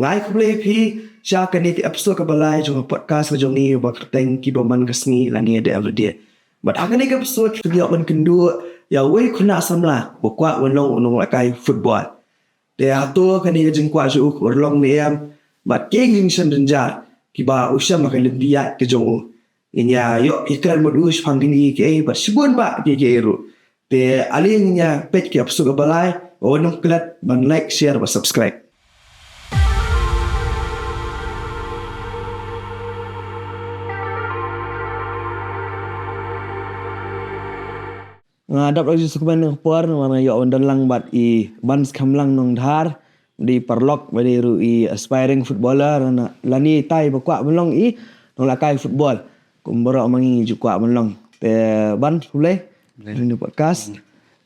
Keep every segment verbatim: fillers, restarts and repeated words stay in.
Nga ai khublei phi sha kane ka episode kaba lai jong ka podcast ka jong ngi ba kyrteng Kiba Man ka Sngi lane The Everyday. Bad ha kane ka episode phi ïoh ban kynduh ïa uwei u khynnah samla ba kwah ban long u nonglehkai football. Te hato kane ka jingkwah jong u ka long ne em, bad ki jingshem jynjar kiba u shem ha ka lynti ïaid ka jong u. Ngin ïa ïoh ïakren bad u shaphang kine kiei bad shibun bah kiei kiei ruh. Te ale ngin ïa peit ki episode kaba lai, wat nym klet ban like, share bad subscribe. Nga dap lok ju sukmen ka por namar nga ïoh ban don lang bad i Ban Skhem Lang Nongdhar, dei paralok bad dei ruh i aspiring footballer, na lane tai ba kwah ban long i nonglehkai football. Kum baroh ma ngi ju kwah ban long. Te Ban, khublei. Khublei. Ring podcast.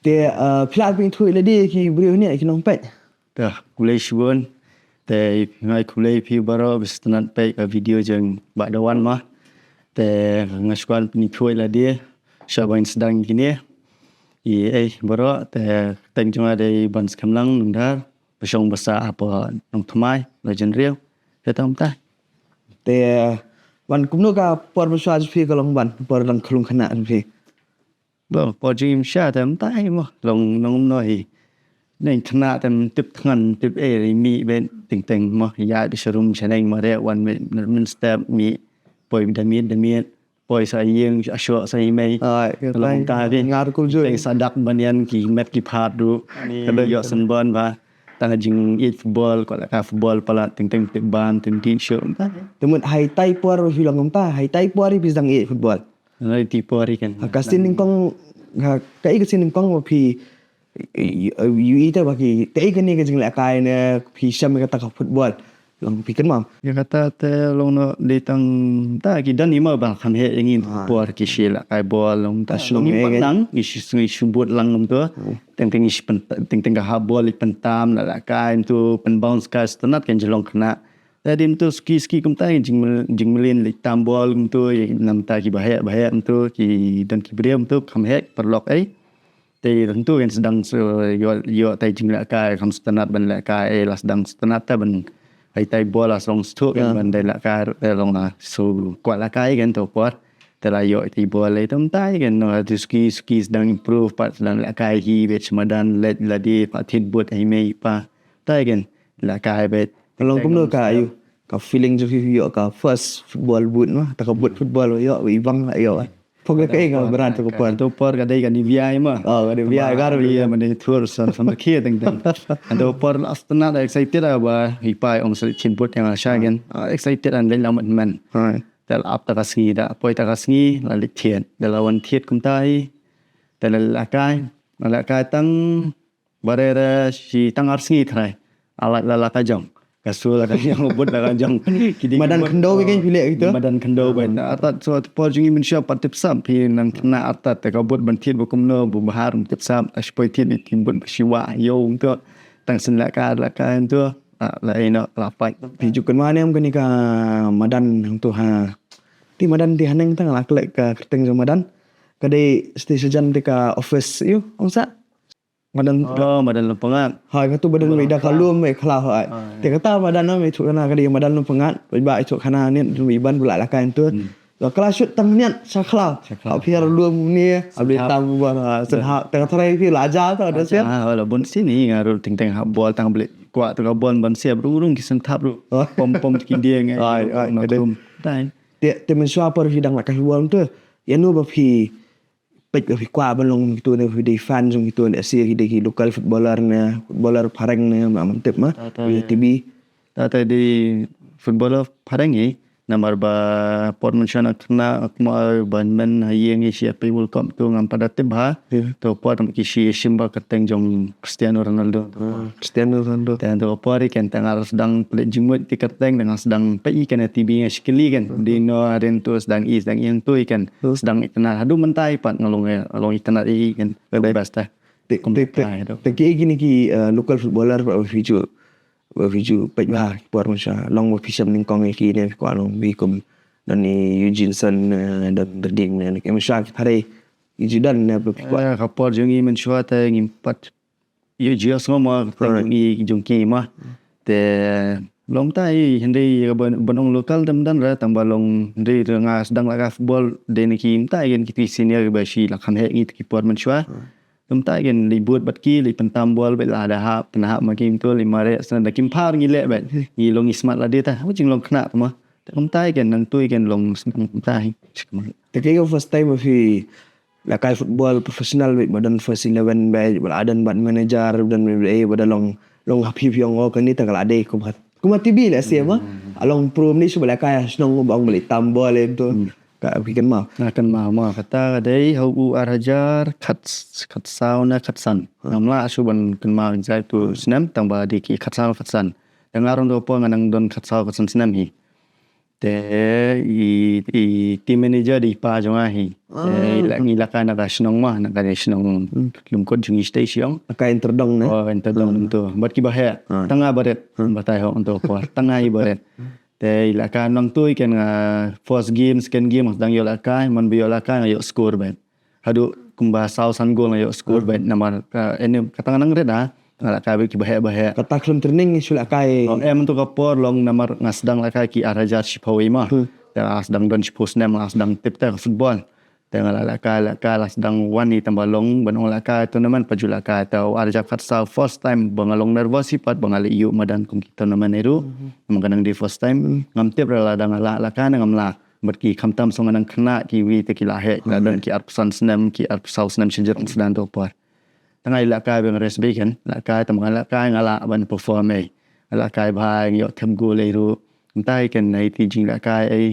Te, eh, phi lah pynthut lade ki briew ne ki nongpeit. Te khublei shibun. Te nga ai khublei phi baroh ba sngewtynnat peit ka video jong Bah Dawan ma. Te nga shu kwah pynkhuid lade sha ban sdang kine. I ei baroh, te kyrteng jong nga dei Ban Skhem Lang Nongdhar, ba shong ba sah hapoh Nongthymmai, Lajnriew. Te tang mynta. Te Ban, kumno ka por mynshuwa jong phi ka long Ban, por dang khlung khynnah jong phi? Ba por jingim sha te mynta hi mo, long nong kumno hi. Neng khynnah te tip thngan tip ei ri mi ben teng teng mo, ïa bi sharum shaneng mo re wan min min step mi poi da miet da miet, poi sa ïing sa shok sa i mei. Ai, long tai. Ka ta bi ngar kul ju. Teng sa dak ban ïan ki met ki phat du. Ka dei ïoh san ban ba tang jingïeit football, kwah lehkai football palat teng teng tip ban teng teng shok. Te mut hai tai por phi long kumta, hai tai por phi sdang ïeit football. Nai ti por i kan. Ha ka sien nyngkong, ha kaei ka sien nyngkong ba phi ï- ï- ï- ï- te ba ki, kaei kane ka jinglehkai ne phi shem kata ka football? Long phi kynmaw? Ïa kata te long noh dei tang ta ki don i ma ba kham heh ïa ngi. Ah. Por ki shi lehkai ball long ta. Long ngi pat nang ngi shi ngi shi bud lang kumto. Hmm. Teng teng ngi shi pen- teng teng ka hap ball i pyntam na lehkai kumto, pynbounce ka sngewtynnat kan jyllong khynnah. Te dei kumto suki suki kumta jingmyl- jingmlien leit tam ball kumto, ïa namar ta ki baheh baheh kumto, ki don ki briew kumto kham heh paralok ei. Te kumto kan sdang shu ïoh ïoh tai jinglehkai, kham sngewtynnat ban lehkai ei, la sdang sngewtynnat ta ban hai tai ball la sdang shu kan ban dei lehkai ruh te long la shu kwah lehkai kan to por. Te la ïoh tai ball ei te mynta kan, no, tu suki suki sdang improve pat, sdang lehkai hi beit sha madan, leit lade pat thied boot ei mei pat. Tai kan lehkai beit. Ka long kumno ka ïoh ka feeling jong phi ïoh ka first football boot ma, ta ka boot football ïoh i bang la ïoh. Pok ka ïoh ka brand ta ka por. To por ka dei ka ni viai ma. Oh, ka dei viai gar viai ma ni tour san san khie teng teng. Ando por la sngewtynnat excited ba i pai ong sa thied boot ïa nga sha kan. Ah, excited an leit la mat men. Te la ap ta ka sngi da poi ta ka sngi la leit thied. Da la wan thied kumta hi. Te la lehkai. La lehkai tang barere shi tang ar sngi trai. Ala la la ka jong. Ka su la ka jong, boot la ka jong. Ki dei madan khyndew ki kan phi leh kito. Madan khyndew ba. Artat so por jong i mynshuwa pat tip sap phi nang khynnah artat te ka boot ban thied ba kumno ba bahar tip sap, ash poi thied ni ki boot ba shiwa ïoh to. Tang sien lehkai lehkai to. Ah, la ino la pai. Phi ju kynmaw ne em kane ka madan hangto ha. Te madan te haneng tang la klet ka kyrteng jong madan. Ka dei station te ka office ïoh ong sa. Madan. Oh, madan Lum Pyngngad. Hai, katu madan me da ka lum me khlaw hai. Te kata madan na me thuk khana ka dei madan Lum Pyngngad. Ba i thuk khana ne me ban bula la kan tu. Ba khlaw shut tang ne sa khlaw. Sa khlaw. Phi ar lum ne abli tam ba sen ha. Te ka trai phi la ja ta da sen. Ah, wala bun sini nga rul ting teng ha bol tang beli. Kwah tu ka bol ban siap rung rung ki sen thap ru. Pom pom ki dia ngai. Ai, ai, na kum. Tai. Te te mynshuwa por phi dang la ka bol tu. Ïa no ba phi peit ba phi kwah ban long kito ne, phi dei fan jong kito ne, si ki dei ki local footballer ne, footballer phareng ne, ma man tip ma. Tata, phi ya. T B. Tata dei footballer phareng hi. Namar ba por mynshuwa na khynnah kma ban men ha ïing hi shi pei World Cup tu ngam pat da tip ha. To por ki shi shim ba kyrteng jong Cristiano Ronaldo. Cristiano Ronaldo. Te hangto ka por i ken tang ar sdang pynleit jingmut ïa ka kyrteng, tang ar sdang peit i ken ha T V nga shakli ken. Dei no ha ren to sdang i sdang i hangto i ken. Sdang i tnat haduh mynta i pat nga long i tnat i ken. Best ta. Te ki kine ki local footballer ba phi ju ba phi ju peit ba por mynshuwa long ba phi shem nyngkong ïa ki ne phi kwah long phi kum don i Eugene Son, don Derding ne ki mynshuwa ki thare i ju don ne ba phi kwah. Ka por jong i mynshuwa te ngim pat ïoh jios mo ma ka teng jong i jong ki ma. Te Long tai hynrei ban ban ong local dam dan ra tang ba long hynrei nga sdang la ka football de ne ki mta gen ki ti senior ba shi la kham he ngi ki por man shwa. Tum tai gen li but bat ki li pentam bol bet la da hap pen hap ma kim tu li mare sna da kim par ngi le bet ngi long ismat la de ta. Wa jing long kena ma. Tum tai gen nang tui gen long sdang tai. Te ke first time phi la kai football professional wei ba don first eleven ba ba la don bat manager ba don ba ba da long long ha phi phi ong o kani ta ka la dei kum hat kum ha T V la se ma along pro ni su ba la kai shnong ba ong ba li tam bol em tu ka phi kan ma Nga kan ma ma kata ka dei ha u ar hajar khat khat saw na khat san. Ngam la su ban kan ma exact tu snem tang ba di ki khat saw khat san. Tang arong do po nga nang don khat saw khat san snem hi. Te i i team manager di pa jong nga hi. Te la ngi la ka na ka shnong ma na ka shnong lum kot jong i station. Ka interdong ne. Oh interdong tu. Bat ki ba he. Tanga baret. Batai hok tu ko. Tanga i baret. Te i la ka nang tu i ken nga first game second game dang yo la ka man bi yo la ka nga yo score bet. Hadu kumba saw san goal nga yo score bet namar ka ene ka tang nang ret ha. Nga la ka bet ki ba he ba he. Kata klum training su la kai. Em tu ka por long namar nga sdang la ka ki ar hajar shiphaw i ma. Te nga sdang don shiphaw snem nga sdang tip te ka football. Te nga la la ka la ka la sdang wan i tamba long ban ong la ka tournament pa ju la ka te ar hajar khat saw first time ba nga long nervous i pat ba nga la yu madan kum ki tournament i ru. Ngam ka nang di first time ngam tip ra la dang la la ka ngam la. Bat ki kham tam song nang khna ki wi te ki la he la don ki ar phew san snem ki ar phew saw snem shin jer sdang to por. Tang ai la kai beng res beken la kai tam la kai nga la ban perform ei. La kai bha ngi yo them go le ru. Ntai ken nai ti jing la kai ei.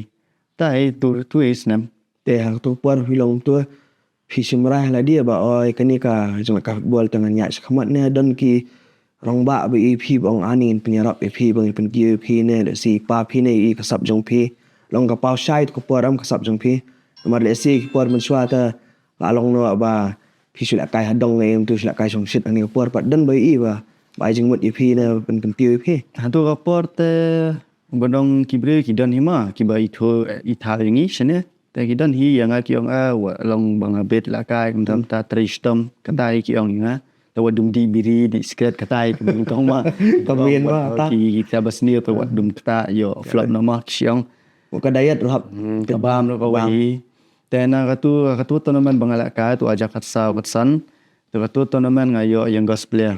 Tai tu tu ei snem. Te ha tu por phi long tu phi shim rai la dia ba oi kani ka jong ka bol tang nya shakmat ne don ki rong ba ba i phi bong ani in pynrap i phi bong i pynkiu phi ne le si pa phi ne i ka sap jong phi long ka pau shai tu ka por am ka sap jong phi. Mar le si ki por man shwa ta la long no ba phi shu la kai hadong ne em tu shu la kai shong shit ani ka por pat don ba i ba ba jing mut i phi ne pyn pynkiu i phi. Ha tu ka por te ba dong ki bre ki don hima ki ba i thu i tha ngi shane. Te ki don hi ïa nga ki ong a wa long ba nga bet la kai kum tam ta trei stom ka tai ki ong ïa nga. Te wa dum di biri di sikret ka tai kum kong ma. Ka bien ma ta. Ki ki ta bas ni te wa dum ta yo flop no ma ki ong. Wa ka diet rap. Ka bam lo ka wa hi. Te na ka tu ka tu tournament ba nga la kai tu aja kat sa kat san. Tu ka tu tournament nga yo youngest player.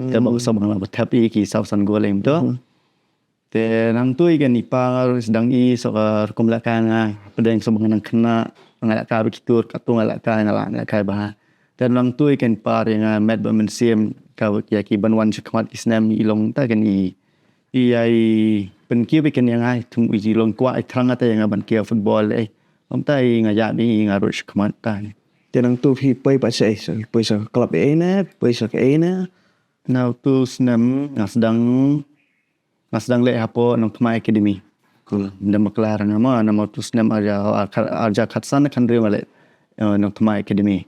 Te ba sa ba nga la ba thap i ki sa san gol em tu. Te nang tu i kan i pa nga sdang i so ka rukum la ka nga pedeng so nang kena nga la ka ba kitur ka tu nga la ka nga la nga la ka ba. Te nang tu i kan par i nga met ba men sim ka ya ki ban wan shakmat ki snem i long ta kan i i ai pen ki bi kan ya nga tum i long kwa i trang ta ya nga ban kia football eh. Om ta i nga ya ni nga ru shakmat ta. Te nang tu hi poi pa se so poi so club e ne poi so ke e ne. Nau tu snem nga sdang Nga sdang leh hapoh Nongthymmai Academy. Cool. Dang bakla ranga ma namar tu snem arja arja khatsan khandriew nga leh Nongthymmai Academy.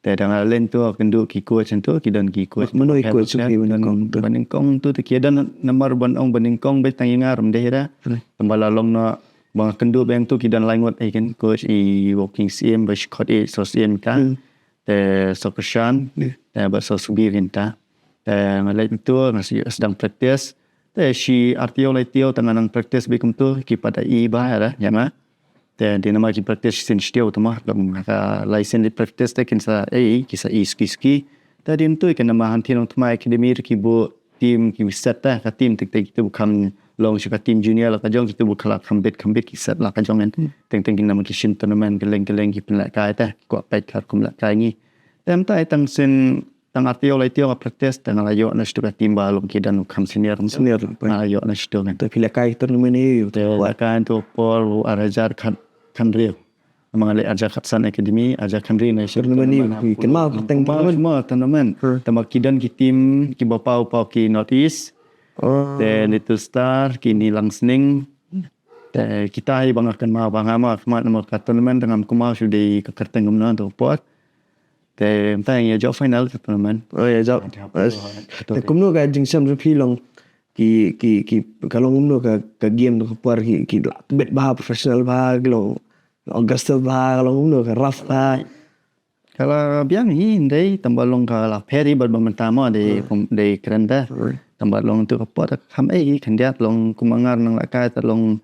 Te dang leh tu kynduh ki coach tu ki don ki coach. Mano i coach ki banyngkong tu. Banyngkong tu te ki don namar ban ong banyngkong be tang i nga rum deh da. Tamba la long na bang kynduh beng tu ki don lai ngot ai kan coach i walking sim ba shikot i so sim ka. Te so Krishan te ba so Subir hinta. Te nga leh tu nga sdang practice. Te shi artio lai tio te nga nang practice bi kumtu ki pada i ba era ya nga. Te di nama ki practice sin shtio tu ma dong ka lai sin di practice te kin sa ei ki sa i ski ski. Te di tu ken nama hanti nong tma academy ki bu team ki set ta ka team tik tik tu kam long shi ka team junior la ka jong ki tu bu kala kam bit kam bit ki set la ka jong en. Teng teng kin nama ki shin tournament keleng keleng ki pin la kai ta ki kwa pet kar kum la kai ngi. Te mta tang sin Tang artio lai tio nga practice tang la yo na shtu ka team ba long ki dan kam senior. Senior. Nga la yo na shtu kan. Te phi la kai tournament ni yu. Te la kai tu por u ar hajar khan khan riu. Amang le arja khatsan academy arja khan riu na shtu. Tournament ni ken ma teng tournament. Ma tournament. Tama ki dan ki team ki ba pau pau ki North East. Te Little Star ki ni Langsning. Te kita hi ba nga kan ma ba nga ma ma ka tournament tang am kuma shu dei ka kerteng kumna tu por. Te mta ïa jop final ka tournament. Oh ïa jop. Te kumno ka jingsem jong phi long ki ki ki ka long kumno ka ka game ka por ki ki la bet ba professional ba ki long Augusta ba ka long kumno ka rough ba. Ka la biang hi ndei tamba long ka la peri bad ba mynta ma de de krenda. Tang ba long tu ka por kham ei khyndiat long kum nga nang lehkai ta long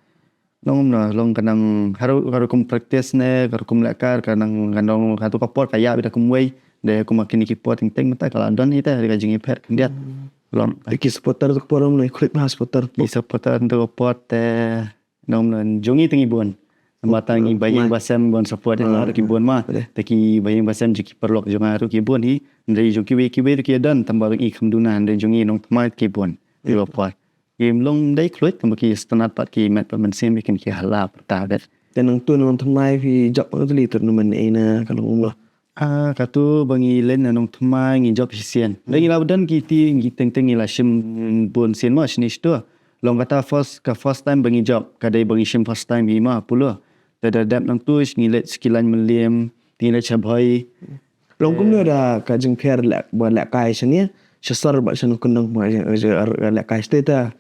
long no long ka nang haru haru kum practice ne ka kum lehkai ka nang ka nang ka tu ka por ka ya bita kum wei de kum kini ki por teng teng mynta ka la don ita ka jingipher khyndiat. Long Ki supporter tu ka por long no klik na supporter. Ki supporter tu ka por te nong nong jong i teng i bun. Tang ba tang i ba ïing ba sem bun support ïa nga ruh ki bun ma. Te ki ba ïing ba sem jong ki paralok jong nga ruh ki bun hi. Hynrei jong kiwei kiwei ruh ki don tang ba i kham duna hynrei jong i nongthymmai ki bun. Ki ba por. Ki long dei khluit tang ba ki sngewtynnat pat ki met pat mynsiem ki kin ki hala pyrta bet. Te nangtu nongthymmai phi jop nangtu li tournament ei na ka long umla. Ah, katu ba ngi len na nongthymmai ngi jop shisien. Dei ngi la don ki ti ngi teng teng ngi la shim bun sien ma shini shitu. Long kata first ka first time ba ngi jop ka dei ba ngi shim first time hi ma pulo. Te da dep nangtu ngi leit ski lain Mylliem ngi leit sha Bhoi. Long kumno da ka jingpher leh ba lehkai shane sha sor ba sha nongkyndong ba lehkai state ta.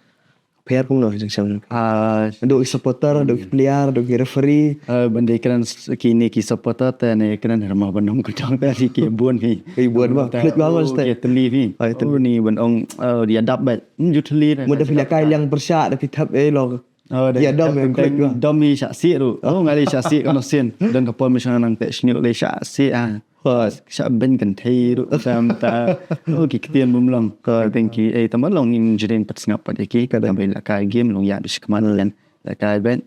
Pher kumno jingsham jong phi? Ah, do ki supporter, do ki player, do ki referee. Ah, ban dei kren kine ki supporter te ne kren herma ban nong kutong te ki bun hi. Ki bun ba, klik ba mas te. Ki teli hi. Oh ni ban ong dia dap ba. Ju teli. Mo da phi la kai liang persha da phi thap eh lo. Oh da. Dia dom eh klik ba. Dom hi sha si ru. Oh ngali sha si kono sin. Dan ka por mi shang nang te shnyu le sha si ah. Hos, sha ben kan thei ruh sam ta. Oh ki ktien bum long. Ko teng ki ei tama long in jiring pat sngap pat ki. Ka da bai la kai game long ya bish kman len. La kai ben.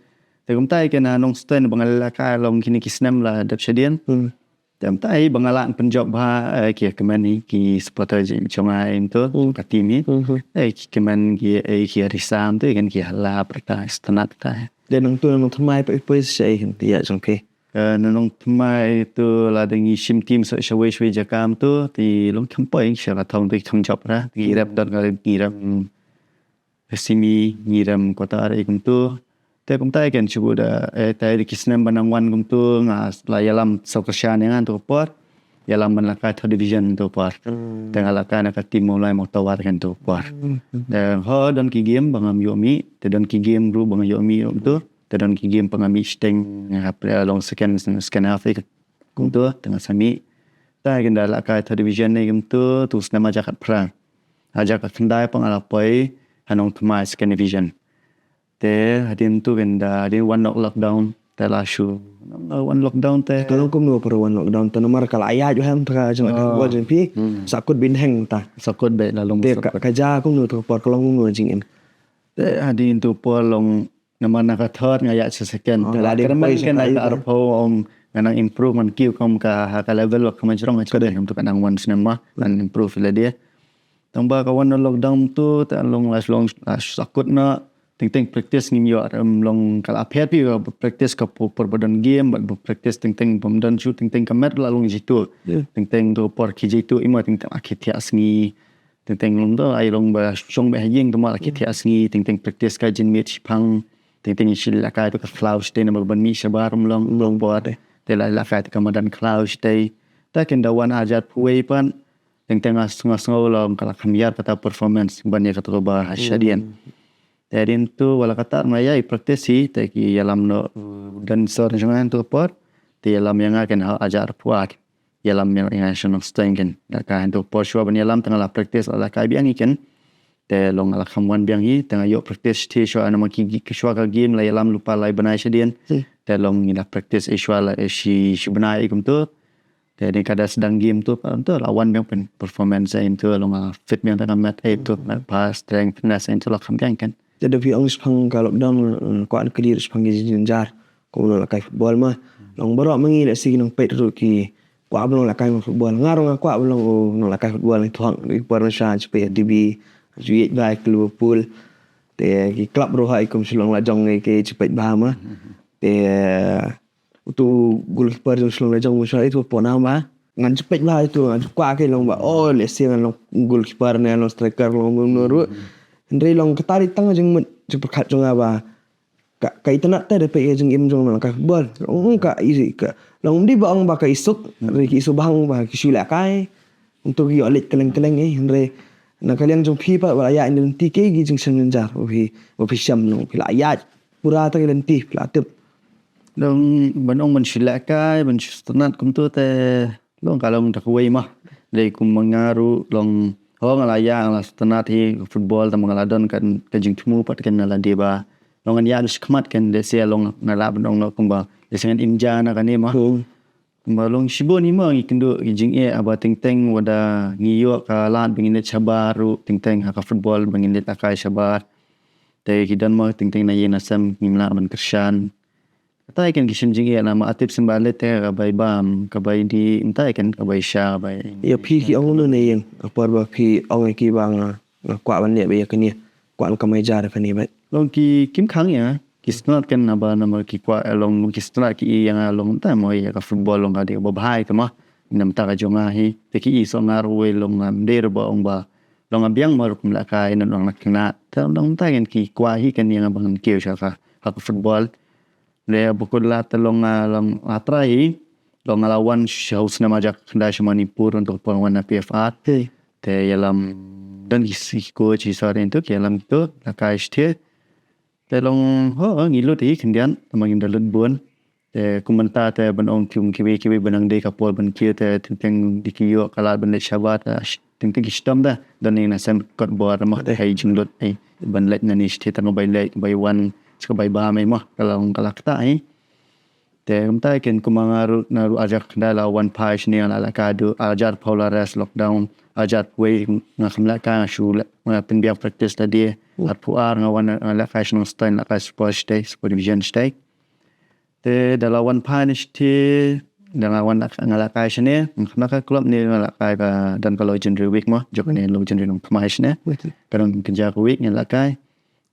Te kumta i kena nong sten bang la kai long kini ki snem la dep shadien. Te kumta i bang la pen jop ba ki kemen ni ki supporter jong ai tu ka team ni. Ei ki kemen ki ei ki risam tu kan ki hala prata stanat ta. De nang tu nang thamai pa i poi sa ei kan ti ya jong ki. Nang tmai tu la dang i shim team sa shawei shawei jakam tu ti long tham poi sha la thong ti thong jop ra ti rep don ka ngi rep simi ngi rem kota re kum tu. Te kum tai ken chubu da e tai di kisnem banang wan kum tu nga la yalam so kershan ngan tu por. Yalam ban la kai third division tu por. Te nga la kai na ka team Mawlai Mawtawar kan tu por. Te ho don ki game bangam yomi te don ki game ru bangam yomi tu. Te don ki game pangam mi steng nga hap long second second half ik. Kum tu tengah sami. Ta kin da la kai third division ni kum tu tu snem aja kat pra. Aja kat kendai pang ala poi hanong tmai second division. Te hadin tu kin da hadin one lock lockdown te la shu. One lockdown te. Kalau kum no per one lockdown te nomor kala ayat jo hem tra jeng ada buat jeng pi. Sakut bin heng ta. Sakut be la long. Te ka ja kum no tu por kalong kum no jing in. Te hadin tu por long. Namar na ka third nga ïa sa second. Te la dei kyrmen ken na ka arphew ong nga nang improve man kiew kum ka ha ka level wa ka majrong ka chkadei kum tu ka nang wan snem ma nang improve la dei. Tang ba ka wan na lockdown tu te long la long la sakut na teng teng practice ngim ïoh rem long ka la phet pi ka practice ka pu per badan game bad practice teng teng pom dan shu teng teng ka met la long jitu. Teng teng tu por ki jitu ima teng teng aki thiah sngi. Teng teng lum tu ai long ba shong ba ha ïing tu ma la ki thiah sngi teng teng practice ka jin miet shipang teng teng shi la kai tu ka khlaw shtei na ba ban mi shabar um long long bor te la la kai tu ka madan khlaw shtei ta ken da wan ajar phuwei pan teng teng as nga sngaw long ka la kham ïar kata performance ban ïa kata ba ha shadien. Te din tu wala kata ma ïa i practice hi te ki ïalam no dan sor jong an tu por te ïalam ïa nga ken ha ajar phuwak. Ïalam ïa nga shnong steng ken. Da ka hyntu por shuwa ban ïalam tang la practice la kai biang i ken. Te long la kham wan biang i tang ïoh practice te shuwa na ma ki shuwa ka game la ïalam lupa lai bnai shadien. Te long ngi la practice i shuwa la shi shi bnai i kum tu. Te ni kada sedang game tu pa tu la wan biang pen performance i tu long la fit biang tang met i tu pa strength fitness i tu la kham biang ken. Te da phi ong shpang ka lockdown kwah kali shpang ki jinjar. Ko long la kai football ma. Long baroh ma ngi la si nong peit ruh ki kwah ba long la kai football. Nga ruh nga kwah ba long nong la kai football ni thuang ri por na sha chipei D B. Juit bai ke Liverpool. Te ki club ruh ha ikum shilong la jong ngi ke chipei ba ma. Te utu goalkeeper jong shilong la jong mu sha itu pona ma. Ngan chipei ba itu ngan kwah ke long ba oh le si ngan long goalkeeper ne long striker long no ruh. Hynrei long katari tang jingmut jingpyrkhat jong nga ba ka ka itynnat te da peit ka jingim jong nong ka football. Ong ka i ka long di ba ong ba ka isuk ri ki isuk bang ba ki shu la kai. Untuk ki ïoh leit keleng keleng eh hynrei na ka liang jong phi pa ba la ïa in lenti ke ki jingshem jynjar ba phi ba phi shem nong phi la ïa pura ta ki lenti phi la tip. Dong ban ong ban shu la kai ban shu itynnat kum tu te long ka long da kawei ma. Dei kum ma nga ruh long Ho nga la ïa, nga la sngewtynnat hi football, tang ba nga la don ka, ka jingthmu pat kan na lade ba long ngan ïa shakhmat kan, lehse long nga lah ban ong noh kumba, lehse ngan im ja na kane mo. Hmm. Kumba long shibun hi mo, ngi kynduh ki jingeh, haba teng teng wat la ngi ïoh ka lad ba ngin leit shabar ruh, teng teng ha ka football ba ngin leit lakai shabar. Te ki don mo teng teng na ïing na sem, ngim lah ban kyrshan. Kata kan ki shem jingeh, namar tip shen ba leit te ka bai bam, ka bai dih, mynta kan ka bai sha, ka bai. Ïa phi ki ong kumno na ïing, ka por ba phi ong ïa ki ba nga, nga kwah ban leh beit ïa kane, kwah ban kamai jar ïa kane beit? Long ki kim khang ïa, ki sngewtynnat kan, naba namar ki kwah, eh, long ki sngewtynnat ki ïa nga long, mynta mo ïa ka football long ka dei kaba bha ïa ka mo. Namar ka jong nga hi, te ki ïa sngewtynnat ruh, long ngam dei ruh ba ong ba long nga biang mo ruh kum lehkai, ngan ong na khynnah. Te long mynta kan ki kwah hi kan ïa nga ba ngan kiew sha ka, ha ka football. Leh ba kut la te long, ah, long la trai hi. Long nga la wan sha u snem arhajar khyndai sha Manipur, hangto ka por wan na P F R. Hmm. Te ïalam don ki si coach hi, sorry, hangto ki ïalam kito, lehkai shatei. Te long ho ngi lut hi khyndiat, tang ba ngim da lut bun. Te kum mynta te ban ong kum kiwei kiwei ba nang dei ka por ban kiew te teng teng dei ki ïoh ka lad ban leit shabar te sh-, teng teng ki shitom te. Don ïing na sem kot bor mo, te hai jinglut, eh, ban leit na ni shatei, tang ba bai leit bai wan, sha ka bai bam mo, ka long ka la kata hi. Te kumta kan kum nga ruh, nga ruh arhajar khyndai la wan phai shane, nga la lehkai haduh arhajar phew la rest lockdown, arhajar wei nga kham lehkai, nga shu leh, nga pynbiang practice lade. Hmm. Arphew ar nga wan, nga lehkai sha Nongstoiñ, lehkai Super shatei, Super Division shatei. Te da la wan phai ne shatei, da nga wan leh-, nga lehkai shane, nga kham lehkai club ne, nga lehkai ka, don ka Legendary Week mo, jong kane Legendary Nongthymmai shane. Ka don kynja ka week nga lehkai,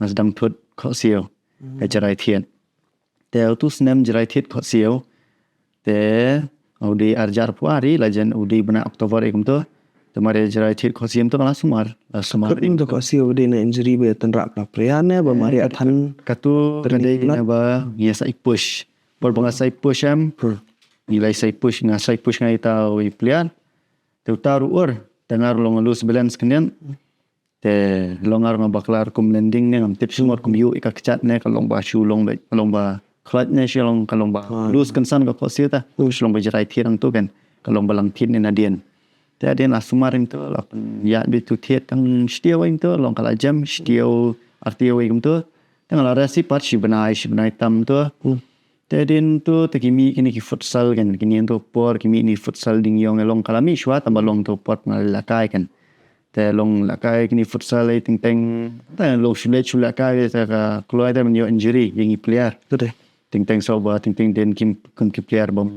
nga sdang thut Khohsiew. Hmm. Ka Jrai Thied. Te utu u snem Jrai Thied Khohsiew. Te u dei arhajar phew ar, la jan u dei bnai October ïa kumto. Te mar ïa Jrai Thied Khohsiew to ka la sumar. La sumar. Kut ïa kumto Khohsiew u dei na injury ba ïa tynrah pla player ne ba mar ïa than. Katu ka dei na ba ngi ïa sa ïa push. Por ba nga sa ïa push em. Hmm. Ngi la sa ïa push, nga sa ïa push nga ïa uta u player. Te uta ruh ur. Te nga ruh long lose balance khyndiat. Te long nga ruh nga bakla ruh kum landing ne, ngam tip shimor kum ïoh ïa ka kjat ne, ka long ba shu long ba, ka long ba khlaiñ ne, shu long ka long ba. Ah. Lose kynsan ka Khohsiew ta. Hmm. Shu long ba Jrai Thied hangto kan. Ka long ba lang thied ne nadien. Te hadien la sumar ïa kumto, la pynïaid beit tu thied tang shi taïew ïa kumto, long ka la jem, shi taïew, ar taïew ïa kumto. Te nga la rest hi pat shi bnai, shi bnai tam to. Hmm. Te hadien to, te ki mih kine ki futsal kan, kine to por, ki mih kine futsal ding ïong, long ka la mih shuwa, tang ba long to por nga lehkai kan. Te long lehkai kine futsal ïa teng teng, te long shu leit shu lehkai, te ka kloi te ban ïoh injury ïa ngi player. Te teng teng shuwa, teng teng dien kim, kum ki player bym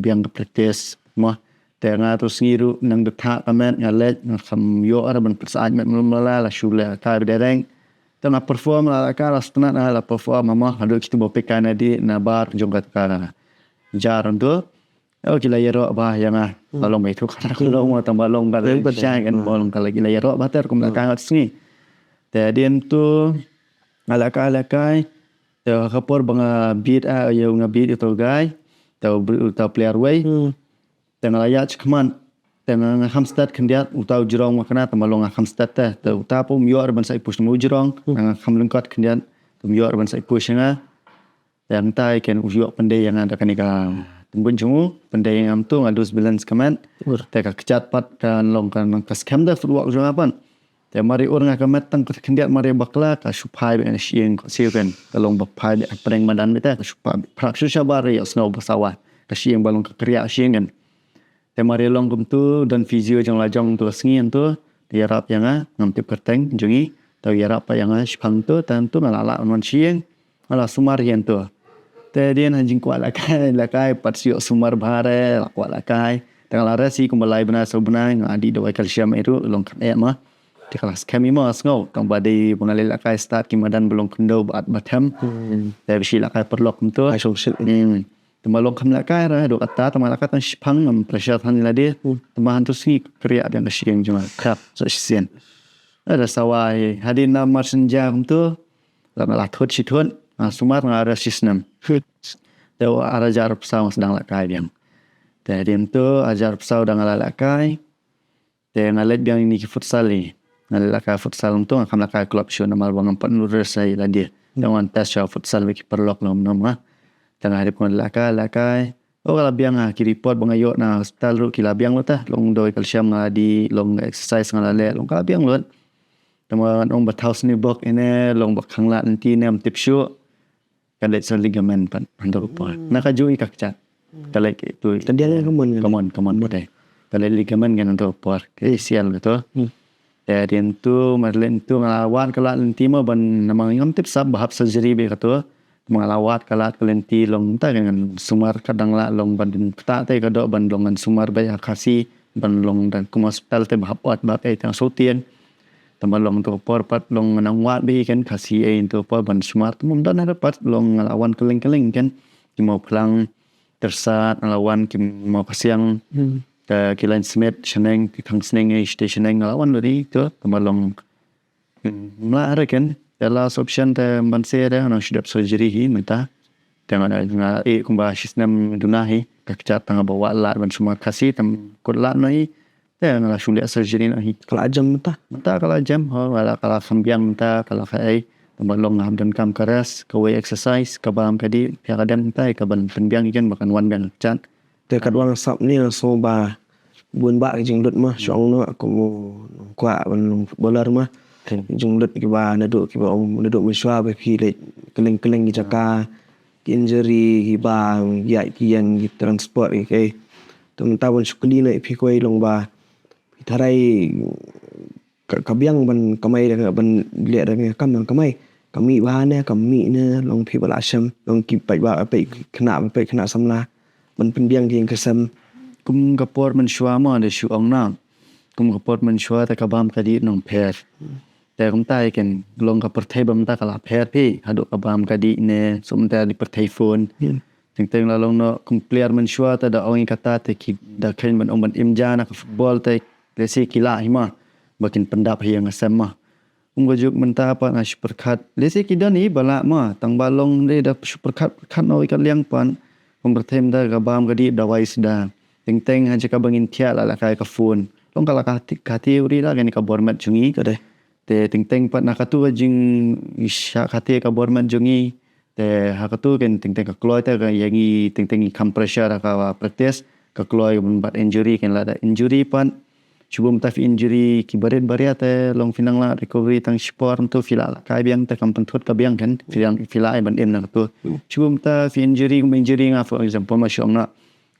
biang ka practice mo. Te nga tu sngi ruh nang da thah ka met, nga leit, nga kham ïoh ar ban pynsaid met mlum la, la shu lehkai ba dereng. Te nga perform la, la ka la sngewtynnat nga la perform, ma, haduh kitu ba pyrkhat na dih na bar jong ka, ka jar hangto. Oh, ki la ïaroh bha ïa nga. Hmm. Ka long ba itu ka long mo, tang ba long ka la shang kan, hmm, ba long ka la, ki la ïaroh bha ter kum la ka ngat sngi. Te hadien to nga lehkai lehkai. Te ka por ba nga beat, ah, ïa nga beat ïa uto u guy. Te u, uto u player wei. Hmm. Te nga la ïaid shakhmat. Te nga, nga kham stad khyndiat, uta u jrong ma kane, te ma long nga kham stad te. Te uta pa um ïoh ruh ban sa ïa push, te ma u jrong, hmm, nga kham lyngkot khyndiat, te um ïoh ruh ban sa ïa push ïa nga. Te hangta kan u ïoh pyndei ïa nga da kane ka tyngbun jong u, pyndei ïa nga, to nga lose balance ka met. Ur. Te ka kjat pat ka long ka, ka skhem da footwork jong nga pat. Te mar ïa ur nga ka met tang khyndiat, mar ïa bakla ka shu phai beit na shyieng Khohsiew kan. Ka long ba phai beit hapdeng madan beit te, ka shu phai beit, phra shu shabar ïa sngew ba sawa. Ka shyieng ba long ka kriah shyieng kan. Te mar ïa long kumto, don physio jong la jong to sngi hangto. Te ïarap ïa nga, ngam tip kyrteng jong i. Te ïarap pat ïa nga shaphang to, te hangto nga la lah wan shyieng. Nga la sumar hi hangto. Te hadien ha jingkwah lehkai, lehkai pat shu sumar bha re, la kwah lehkai. Te nga la rest hi kumba lai bnai saw bnai, nga dih dawai calcium ei ruh, long kam eh ma. Te ka la skhem hi ma sngew, tang ba dei ba nga leit lehkai stad ki madan ba long khyndew ba at ba them. Hmm. Te ba shi lehkai paralok kumto. Ai, shong shit. Hmm. Te ma long kam lehkai re, dok ata, te ma lehkai tang shiphang, ngam pressure than ïa lade. Hmm. Te ma hangto sngi kriah biang ka shyieng jong nga. Khap, sa shisien. Ada sawa hi, hadien namar shen ja kumto. Lada la thut shi thut, ah, sumar nga rest shi snem. Te ar hajar arphew saw nga sdang lehkai biang. Te hadien to, ar hajar arphew saw da nga la lehkai. Te nga leit biang ïa kine ki futsal hi. Nga leit lehkai futsal hangto, nga kham lehkai club shuh namar ba ngam pat notice ïa lade. Te nga wan test shuwa futsal bad ki paralok lem lem nga. Te nga dep nga lehkai, lehkai. Oh, ka la biang ha, ki report ba nga ïoh na hospital ruh ki la biang lut, ah. Long doi calcium nga la dih, long exercise nga la leh, long ka la biang lut. Tangba ngan ong ba thaw sniewbok ine, long ba khang lad lynti ne ym tip shuh. Ka leit sa ligament pat, hangto ka por. Na kajuh i ka kjat. Ka leit ki tu. Ka diang ka mon ka. Ka mon, ka mon pat. Ka leit ligament kan hangto ka por. Ka A C L ka tu. Te dien tu, mar leit tu nga la wad ka lad lynti mo ban namar ngam tip sap ba hap surgery beit ka tu. Nga la wad ka lad ka lynti long ta kan sumar ka dang la long ban ktah te ka doh ban long ngan sumar beit ha Khasi ban long dang kum hospital te ba hap wad ba ei tang so tieng. Tangba long to por pat long nang wad beit kan Khasi ei to por ban sumar tu mum dan ha pat long nga la wan kylleng kylleng kan. Ki Mawphlang, Tyrsad, nga la wan ki Mawphasiang. Ka ki Lainsmith, Shaneng, ki Thangsning ei shaneng nga la wan lari tu tangba long Mla ara ken, te last option te ban se te nang shu dep surgery hi mynta. Te nga nga e kumba shi snem duna hi, ka kjat tang ba wad lad ban sumar Khasi, tam kut lad na hi. Te nga la shu leh surgery na hi. Ka la jem mynta. Mynta ka la jem, ho, ka la, ka la kham biang mynta, ka la kha ei. Tangba long nga hap donkam ka rest, ka wei exercise, ka bam ka dih, pia ka dem mynta, ka ban pynbiang hi ken ba kan wan biang ka kjat. Te katba nga sap ne nga sngew ba bun bah ki jinglut mo, shu ong noh kum u nongkwah ban long footballer mo. Ki jinglut kiba naduh kiba ong naduh mynshuwa ba phi leit kylleng kylleng ki jaka, ki injury, kiba ïaid ki ïeng, ki transport, ki kaei. Te mynta ban shu kylli noh ïa phi kawei long ba phi tharai ka, ka biang ban kamai da ka, ban leh da ka kam ban kamai. Ka mih bha ne, ka mih ne, long phi ba la shem, long ki paidbah, peit khynnah, peit khynnah samla ban pynbiang ki ïing ki sem. Kum ka por mynshuwa mo, da shu ong na. Kum ka por mynshuwa te ka bam ka dih nang pher. Te kumta ïa ken long ka pyrthei ba mynta ka la pher phi, haduh ka bam ka dih ne, shu mynta dei pyrthei phone. Teng teng la long noh, kum player mynshuwa te da ong ïa kata te ki da khein ban ong ban im ja na ka football te, lehse ki lah hi mo ba kin pyndap ha ïing ha sem mo. Kum ka juk mynta pat nga shu pyrkhat, lehse ki don hi ba lah mo, tangba long dei da shu pyrkhat pyrkhat noh ïa ka liang pat. Kum pyrthei mynta ka bam ka dih dawai suda. Teng teng ha jaka ba ngin thiah la lehkai ka phone. Long ka la ka ti, ka ti uri la kane ka bor met jong ngi. Te teng teng pat na katu ka jingshah kate ka bor met jong ngi. Te ha katu ken teng teng ka kloi te ka ïa ngi teng teng ngi kham pressure ha ka practice. Ka kloi ban bat injury ken lada injury pat. Shibun ta phi injury ki barit barit te long phi nang la recovery tang shipor mynta phi la lehkai biang te kam pynthut ka biang ken phi la, phi la ai ban im na katu. Shibun ta phi injury kum injury nga for example ma shu ong na.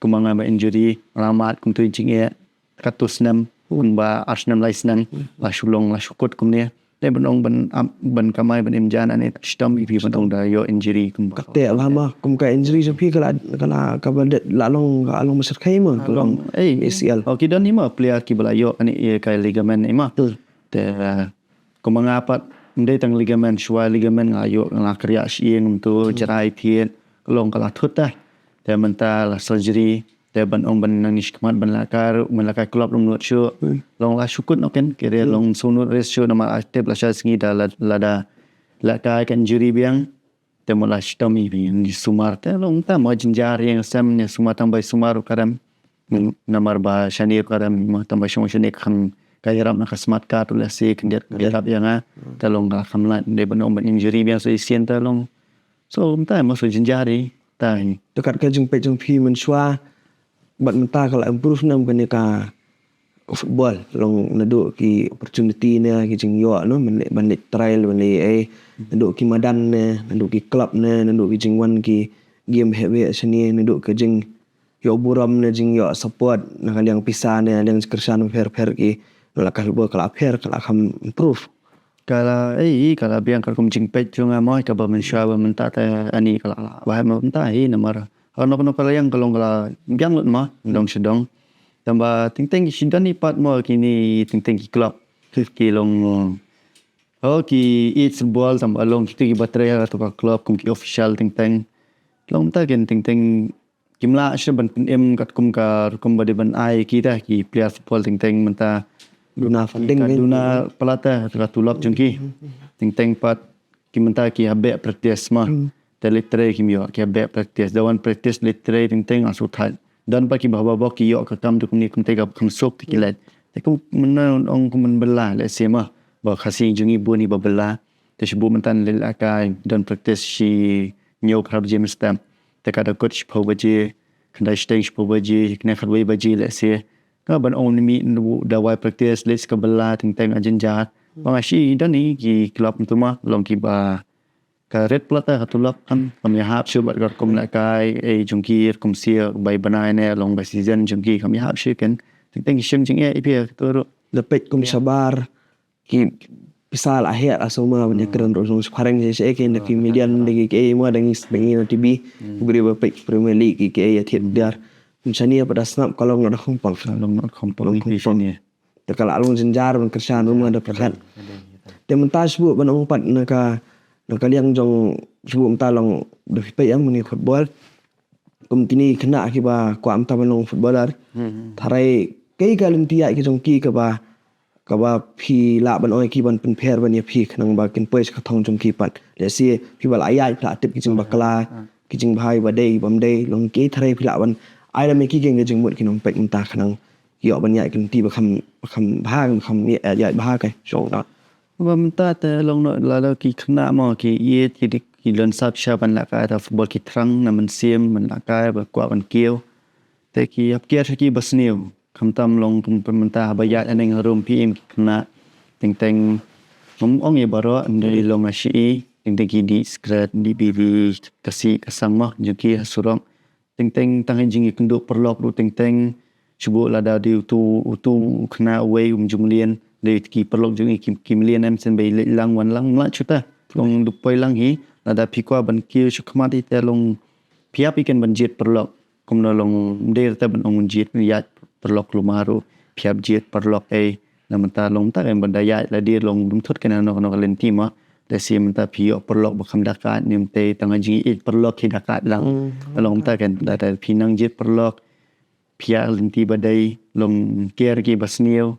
Kum nga ba injury, nga la mad kum tu jingeh. Katto snem, kumba ar snem lai snem, la shu long, la shu kut kumne. Te ban ong ban ap, ban kamai, ban im ja na ne, shitom ïa phi ban ong da ïoh injury kumba. Kate la ma, kum ka injury jong phi ka la, ka la, kaba la long, ka long masat kai ma, ka long A C L. Oh, ki don hi ma, player kiba la ïoh kane ïa ka ligament hi ma. Te, eh, kumba nga pat, ym dei tang ligament, shuwa ligament nga ïoh, nga la kriah shi ïing tu, jrai thied, ka long ka la thut te. Te mynta la surgery, te ban ong ban nang ngi shikmat ban lehkai ruh, ban lehkai club lum lut shuh. Long la shu kut noh ken, kire long shu nud rest shuh namar active la shai sngi da la, lada lehkai ka injury biang. Te mo la shitom ïa phi ngi sumar te long ta mo jynjar ïa nga sem ngi sumar tang bai sumar ruh ka rem. Namar ba shane ruh ka rem mo tang bai sumar shane khan ka ïarap na ka smart card ruh lehse khyndiat ka ïarap ïa nga. Te long ka kham lait dei ban ong ban injury biang so isien te long. So mynta mo so jynjar ïa ta hi. Te kat ka jingpeit jong phi mynshuwa bad mynta ka la improve ne em kane ka football long naduh ki opportunity ne ki jingïoh no ban leh, ban leh trial ban leh ei naduh ki madan ne naduh ki club ne naduh ki jingwan ki game heh beh shane naduh ki jingïoh burom ne jingïoh support na ka liang pisa ne liang kyrshan pher pher ki na la ka football ka la pher ka la kham improve. Ka la, eh, ka la biang katkum jingpeit jong nga mo, kaba mynshuwa ba mynta te ani ka la, la, ba mynta hi namar. Ha kano kano ka liang ka long ka la biang lut mo, dong sha dong. Tangba teng teng ki shu don hi pat mo kine teng teng ki club. Ki long, oh, ki ïeit football tangba long kitu kiba trei ha kato ka club kum ki official teng teng. Long mynta ken teng teng kim lah shuh ban pynim katkum ka rukom ba dei ban ai kita ki player football teng teng mynta. Duna funding ka duna palat ta ka tulop jong ki. Teng teng pat ki mynta ki ha beh practice ma. Te leit trei kim ïoh ki ha beh practice. Da wan practice leit trei teng teng asu thait. Don pat ki ba ha bok ki ïoh ka kam tu kumne kumte ka kham suk te ki leit. Te kum mynta ong kum mynta bylla lehse ma. Ba Khasi jong ngi bun hi ba bylla. Te shibun mynta leit lehkai don practice shi hynñiew phra baje mynstep. Te ka da kut shiphew baje. khyndai shiteng shiphew baje, khyndai khatwei baje lehse. Nga ban ong ni mi da wai practice lehse ka bala teng teng a jynjar. Ba nga shu don hi ki club mynta ma long kiba ka ret pla ta ka tulop kan kam ïahap shuh bad ka rukom lehkai ei jong ki rukom siew bai bnai ne long bai season jong ki kam ïahap shuh kan. Teng teng ki shem jingeh ïa phi ka tu ruh. Da peit kum shabar ki pisa la heh la suma ban ïakren ruh jong shiphareng sha sha ki na ki media da ki ki ei ma da ngi da ngi na T V. Ku briew ba peit Premier League ki ki ei ïa thied diar. Kum shane pat da sngap ka long na khongpong. Long na khongpong. Long khongpong. Te ka la long jynjar ban kyrshan ruh ma da pyrkhat. Te mynta shu ban ong pat na ka na ka liang jong shu mynta long da phi peit ïa mane football. Kum kine khynnah kiba kwah mynta ban long footballer. Tharai kaei ka lynti ïaid ka jong ki kaba kaba phi lah ban ong ïa ki ban pynpher ban ïa phi khnang ba kin poi sha ka thong jong ki pat. Lehse phi ba la ïaid phi la tip ki jingbakla ki jingbha ba dei bym dei long ki tharai phi lah ban ai lem ïa ki kane ka jingmut ki nongpeit mynta khnang ki ïoh ban ïaid ka lynti ba kham ba kham bha ba kham ïaid bha ka shong da. Ba mynta te long noh lada ki khynnah mo ki ïeit ki dik ki don sap sha ban lehkai ta football ki thrang na mynsiem ban lehkai ba kwah ban kiew. Te ki hap kiar sha ki ba sniew. Khamtam long kum mynta haba ïaid haneng harum phi im ki khynnah. Teng teng ngam ong ïa baroh hynrei long ha shi teng teng ki dih sikret dih biri ka sih ka sang mo jong ki ha surok. Teng teng tang ha jingïakynduh paralok ruh teng teng. Shu lada dei utu utu u khynnah uwei um ju mlien dei ki paralok jong i ki mlien em shen ba i leit lang wan lang mla shuh ta. Long dei poi lang hi lada phi kwah ban kiew sha khmat i te long phi hap i ken ban jied paralok. Kumno long dei te ban ong jied ïaid paralok luma ruh phi hap jied paralok ei. Na mynta long mynta kan ban da ïaid la dei long dum thut kan ano ano ka lynti ma. Da shi mynta phi ïoh paralok ba kham da kat nim te tang ha jingïeit paralok hi da kat lang. Long mynta kan lada phi nang jied paralok phi ïa lynti ba dei long kiar ki ba sniew.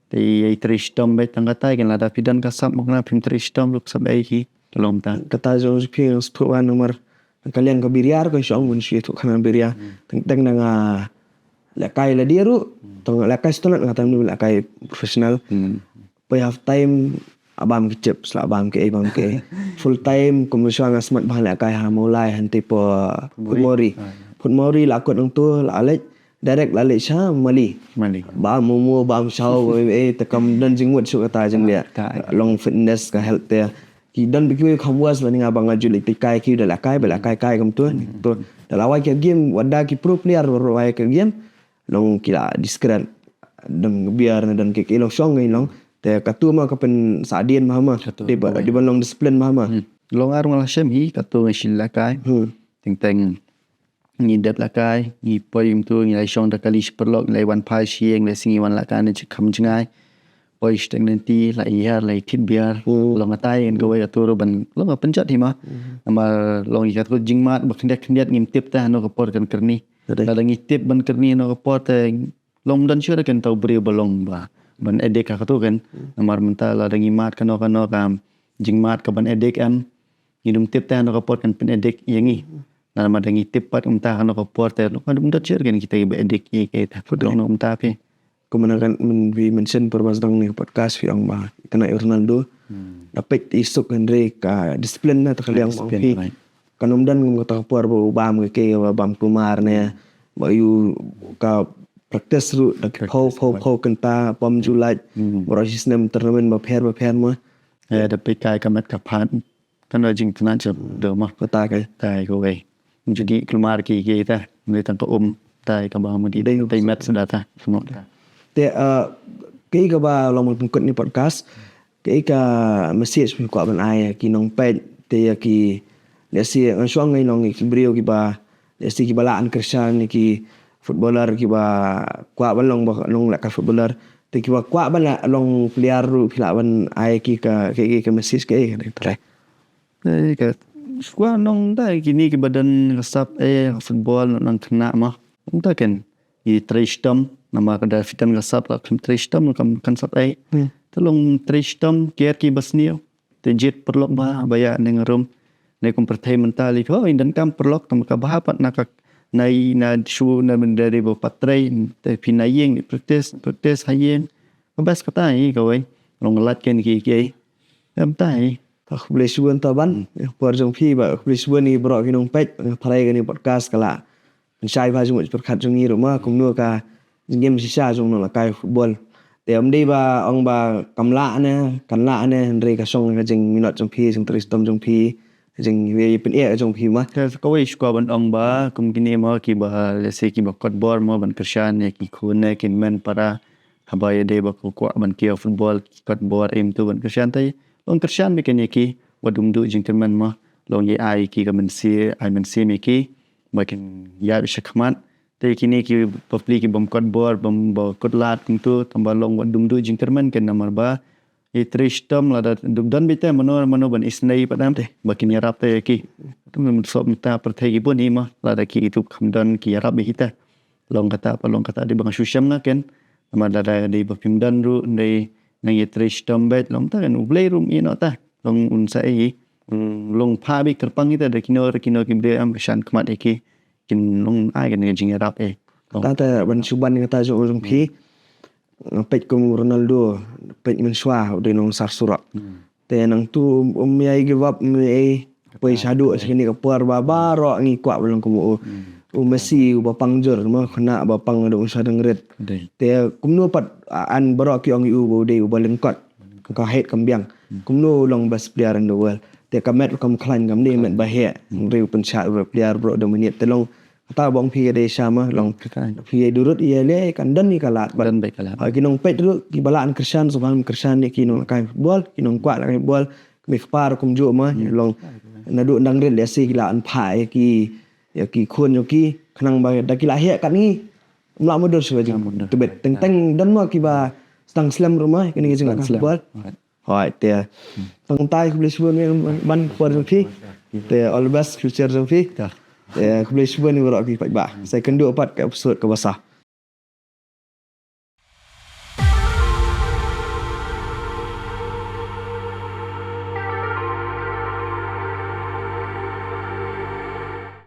Te ïa trei shitom beit tang katai kan lada phi don ka sap mukna phim trei shitom ruh sap ei ki long mynta. Kata jong phi ngan shu ban namar ka liang ka biria ruh ka shong ban shu ïathuh khana biria. Teng teng na nga lehkai la dei ruh tang lehkai student nga tam lehkai professional. Poi half time a bam ki chips la bam ki ei bam ki ei. Full time kum shuwa nga smat bha lehkai ha Mawlai hynte po Phuitmauri. Phuitmauri la kut nangtu la leit direct la leit sha Mali. Bam momo bam shaw ei te kam don jingmut shuh kata jingleh. Long fitness ka health te ki don ba kiwei kham was lane nga ba nga ju leit kai ki da lehkai ba lehkai kai kumtu. Da la wai ki game wat da ki pro player ba wai ki game. Long ki la discret don biar ne don ki ki long shong ngi long. Te katu ma ka pynsahdien ma ma. Dei ba dei ban long discipline ma ma. Long ar nga la shem hi katu ngi shi lehkai. Teng teng ngi dep lehkai ngi poi kumtu ngi la shong da kali shi paralok ngi la wan phai shi ïeng la shi ngi wan lehkai ne chi kham jngai. Poi shi teng lynti la ïar la thit biar. Long atai ngi kawei katu ruh ban long ka pynjot hi ma. Namar long i katu jingmad ba khyndiat khyndiat ngim tip te hano ka por kan kyrni. Lada ngi tip ban kyrni hano ka por te long don shuh da kan tau briew ba long ba ban addict ha katu kan. Namar mynta lada ngi mad kano kano ka jingmad ka ban addict em ngi dum tip te hano ka por kan pyn addict ïa ngi. Namar da ngi tip pat mynta hano ka por te long ka dum don shuh da kan kita ba addict ïa kita. Long no mynta phi. Kumne kan men phi mention por ba sdang ni podcast phi ong ba kane Ronaldo. Da peit i suk hynrei ka discipline na ta ka liang ba ong phi. Kan ym don kum kata ka por ba u bam ka ke ba bam kulmar ne ba ïu ka practice ruh da ki phew phew phew kynta pom ju lait. Baroh shi snem tournament ba pher ba pher ma. Da peit kai ka met ka phan kan da jingkynat jong da ma. Kata ka tai kawei. Ju dih kulmar ki ki ta ne tang ka um tai ka ba mu dih tai met sa da ta. Te kaei kaba long ban pynkut ni podcast. Kaei ka message phi kwah ban ai ki nongpeit te ïa ki lehse ngan shuwa ngai long ki briew kiba lehse kiba lah ban kyrshan ïa ki footballer kiba kwah ban long ba long lehkai footballer te kiba kwah ban long player ruh phi lah ban ai ki ka kaei ka message kaei ka trai. Te ka shuwa nong da kine kiba don ka sap eh football nong khynnah ma. Nong da kan i trei shitom namar ka da phi don ka sap la kham trei shitom kam kan sap eh. Te long trei shitom kiar ki ba sniew. Te jied paralok ba ba ïa neng rum ne kum pyrthei mynta li ho in don kam paralok tam ka ba pat na ka na i na shu na benda ri ba pat trei te phi na ïeng ni practice practice ha ïeng. Ka bas kata i kawei long lait ken ki ki. Em tai. Khublei shibun ta ban por jong phi ba khublei shibun i baroh ki nongpeit. Tharai kane podcast ka la pynshai bha jingmut jingpyrkhat jong ngi ruh ma kumno ka jingim shisha jong nongïalehkai football. Te ym dei ba ong ba kam lah ne kan lah ne, hynrei ka shong ka jingminot jong phi, jingtrei shitom jong phi, jingpyneh jong phi ma. Te kawei shuwa ban ong ba kum kine ma kiba lehse kiba kot bor ma ban kyrshan ïa ki khun ne ki hynmen para. Haba ïadei ba ki kwah ban kiew football, kot bor im tu ban kyrshan te long kyrshan beit ïa ki, wat dum duh jingkyrmen ma, long ïa ai ki ka mynsiem, ai mynsiem ïa ki ba kin ïaid shakhmat. Te kine ki bapli ki bym kot bor, bym ba kot lad kumtu, tang ba long wat dum duh jingkyrmen, ken namar ba ïa trei shitom lada duk don beit te mano mano ban isynei pat dang te ba kin ïarap te ïa ki. Tum sob mynta pyrthei ki bun hi ma, lada ki itu kham don ki ïarap ïa kita. Long kata pa long kata dei ba nga shu shem nga ken. Namar lada dei ba phim don ruh dei nang ïa trei shitom beit long ta ken U Blei ruh ïa noh ta. Long un sa ei, long pha beit kyrpang kita da kino da kino ki briew em ba shan khmat ïa ki. Kin long ai ken ka jingïarap ei. Long. Kata te ban shu ban kata jong jong phi. Nga peit kum Ronaldo, peit mynshuwa u dei nong sar surok. Te nangtu um ïai give up, um ïai poi shaduh sha kane ka por ba baroh ngi kwah ba long kum u. U Messi uba pang jur ma, khynnah ba pang da u sha dang rit. Dei. Te kumno pat, a, an baroh ki ong ïa u ba u dei uba lyngkot. Ka het kam biang. Kumno u long best player in the world. Te ka met ruh kam khlaiñ, kam dei met ba heh. Hynrei u pynshai u player baroh da minit te long kata ba ong phi ka dei sha ma long. Kata. Phi ïa durut ïa leh kan don ïa ka lad bad. Don beit ka lad. Ha ki nongpeit ruh kiba lah ban kyrshan, sngewbha kyrshan ïa ki nongïalehkai football, ki nongkwah lehkai football, kmie kpa ruh kumjuh ma, long naduh dang rit lehse ki lah ban phah ïa ki, ïa ki khun jong ki, khnang ba da ki lah heh kat ngi. Ym lah mudui shuh jong. Ym lah mudui. Tbit teng teng don ma kiba sdang slem ruh ma kane ka jingïalehkai football. Hooid te. Tang tai khublei shibun ban por jong phi. Te all the best future jong phi. Te khublei shibun ïa baroh ki paidbah. Sa ïakynduh pat ka episode kaba sa.